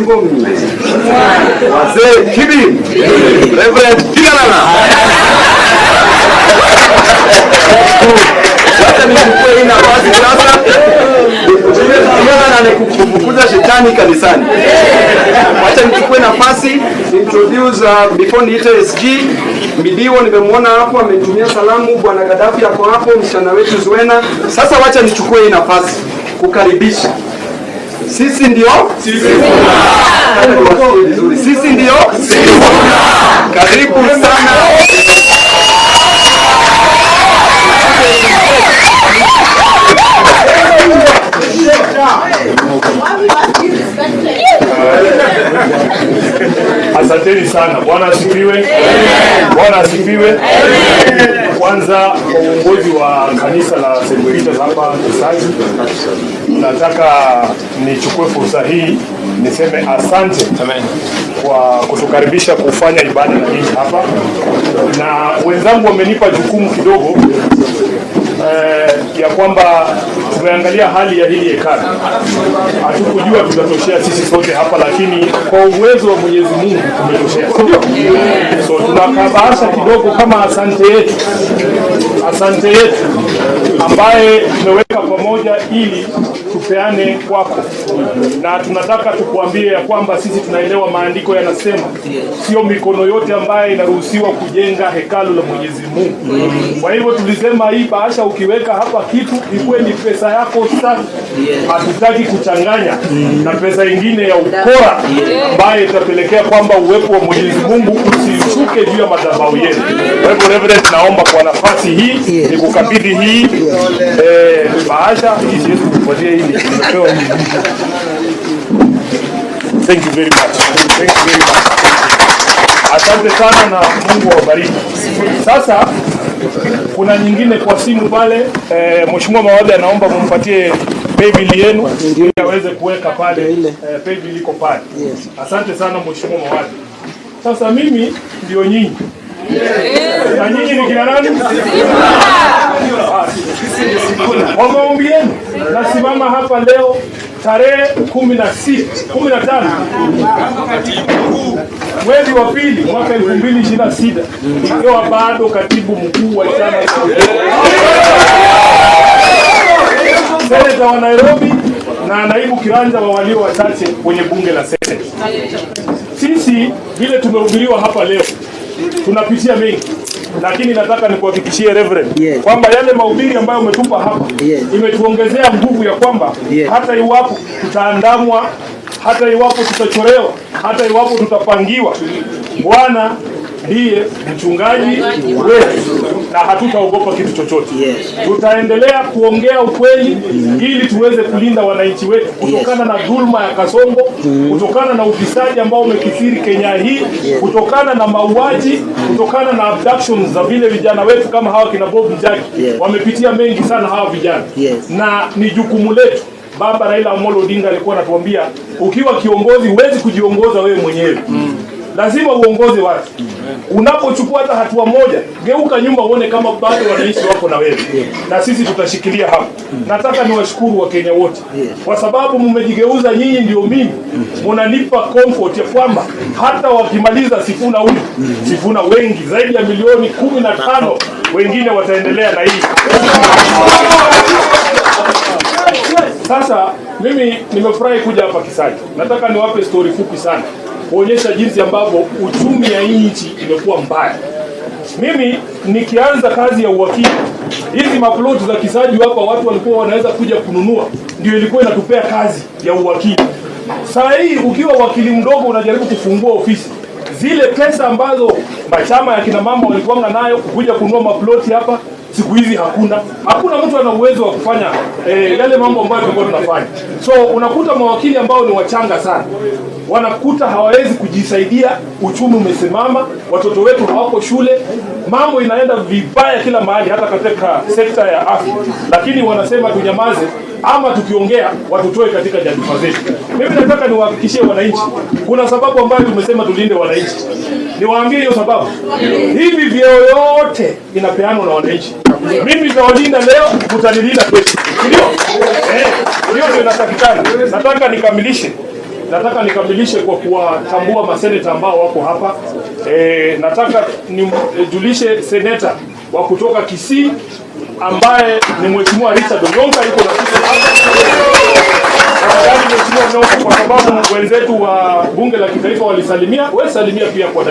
Wimbo wazee Kibi, Reverend Tigalala. Wacha nichukue hii nafasi sasa Tigalala ni kufukuza shetani kanisani. Wacha nichukue nafasi introduce before niite SG Midiwo, nimemwona hapo ametumia salamu. Bwana Gaddafi ako hapo, msichana wetu Zuena. Sasa wacha nichukue hii nafasi kukaribisha sisi ndio sisi vizuri, sisi ndio karibu sana. Asanteni sana. Bwana asifiwe. Bwana asifiwe. Kwanza kwa uongozi wa kanisa la St. Peters hapa Kisaju, nataka nichukue fursa hii niseme asante kwa kutukaribisha kufanya ibada na nyinyi hapa, na wenzangu wamenipa jukumu kidogo ya kwamba tumeangalia hali ya hili hekalu, hatukujua tutatoshea sisi sote hapa, lakini kwa uwezo wa Mwenyezi Mungu tumetoshea, si ndio? So tunakabasha kidogo kama asante yetu, asante yetu ambaye tumeweka pamoja ili tupeane kwako, na tunataka tukuambie ya kwamba sisi tunaelewa maandiko yanasema, sio mikono yote ambaye inaruhusiwa kujenga hekalu la Mwenyezi Mungu. Kwa hivyo tulisema hii bahasha ukiweka hapa kitu ikuwe ni pesa yako safi, hatutaki kuchanganya na pesa ingine ya ukora ambayo itapelekea kwamba uwepo wa Mwenyezi Mungu usishuke juu ya madhabahu yetu. Kwa hivyo Reverend, naomba kwa nafasi hii nikukabidhi hii bahasha hii, siwezi kukupatia hii, nimepewa hii. Thank you very much. Thank you very much. Asante sana na Mungu awabariki. Sasa kuna nyingine kwa simu pale Mheshimiwa Mawathe anaomba mumpatie paybill yenu ili aweze kuweka pale paybill iko pale. Asante sana Mheshimiwa Mawathe. Sasa mimi ndio nyinyi. Na nyinyi ni kina nani? Kwa maombi yenu nasimama hapa leo tarehe 16 15 mwezi wa pili mwaka 2026 nikiwa bado katibu mkuu wa chama cha seneta wa Nairobi na naibu kiranja wa walio wachache kwenye bunge la Senate. Sisi vile tumehubiriwa hapa leo tunapitia mengi, lakini nataka nikuhakikishie Reverend kwamba yale mahubiri ambayo umetupa hapa imetuongezea nguvu ya kwamba hata iwapo tutaandamwa, hata iwapo tutachorewa, hata iwapo tutapangiwa, Bwana ndiye mchungaji wetu na hatutaogopa kitu chochote. Tutaendelea kuongea ukweli ili tuweze kulinda wananchi wetu kutokana na dhulma ya Kasongo, kutokana na ufisadi ambao umekithiri Kenya hii, kutokana na mauaji, kutokana na abductions za vile vijana wetu kama hawa kina Bob Njagi. Wamepitia mengi sana hawa vijana, na ni jukumu letu. Baba Raila Amolo Odinga alikuwa anatuambia ukiwa kiongozi huwezi kujiongoza wewe mwenyewe, lazima uongoze watu. Unapochukua hata hatua moja, geuka nyuma uone kama bado wananchi wako na wewe, na sisi tutashikilia hapo. Nataka niwashukuru Wakenya wote kwa sababu mmejigeuza nyinyi, ndio mimi munanipa comfort ya kwamba hata wakimaliza Sifuna huyu Sifuna wengi zaidi ya milioni 15 wengine wataendelea na hii. Sasa mimi nimefurahi kuja hapa Kisaju. Nataka niwape story fupi sana kuonyesha jinsi ambavyo uchumi ya hii nchi imekuwa mbaya. Mimi nikianza kazi ya uwakili, hizi maploti za Kisaju hapa watu walikuwa wanaweza kuja kununua, ndio ilikuwa inatupea kazi ya uwakili. Saa hii ukiwa wakili mdogo unajaribu kufungua ofisi, zile pesa ambazo machama ya kina mama walikuwa nayo kuja kununua maploti hapa, siku hizi hakuna mtu ana uwezo wa kufanya yale mambo ambayo tulikuwa tunafanya. So unakuta mawakili ambao ni wachanga sana wanakuta hawawezi kujisaidia, uchumi umesimama, watoto wetu hawako shule, mambo inaenda vibaya kila mahali, hata katika sekta ya afya, lakini wanasema tunyamaze ama tukiongea watutoe katika nyadhifa zetu. Mimi nataka niwahakikishie wananchi, kuna sababu ambayo tumesema tulinde wananchi. Niwaambie hiyo sababu. Hivi vyeo yote inapeanwa na wananchi. Mimi nitawalinda leo, mtanilinda kesho, ndio? Hiyo ndio inatakikana. Nataka nikamilishe Nataka nikamilishe kwa kuwatambua maseneta ambao wako hapa. Nataka nijulishe seneta wa kutoka Kisii ambaye ni Mheshimiwa Richard Onyonka yuko na sisi hapa. Tafadhali Mheshimiwa Onyonka, kwa sababu wenzetu wa bunge la kitaifa walisalimia, wewe salimia pia kwa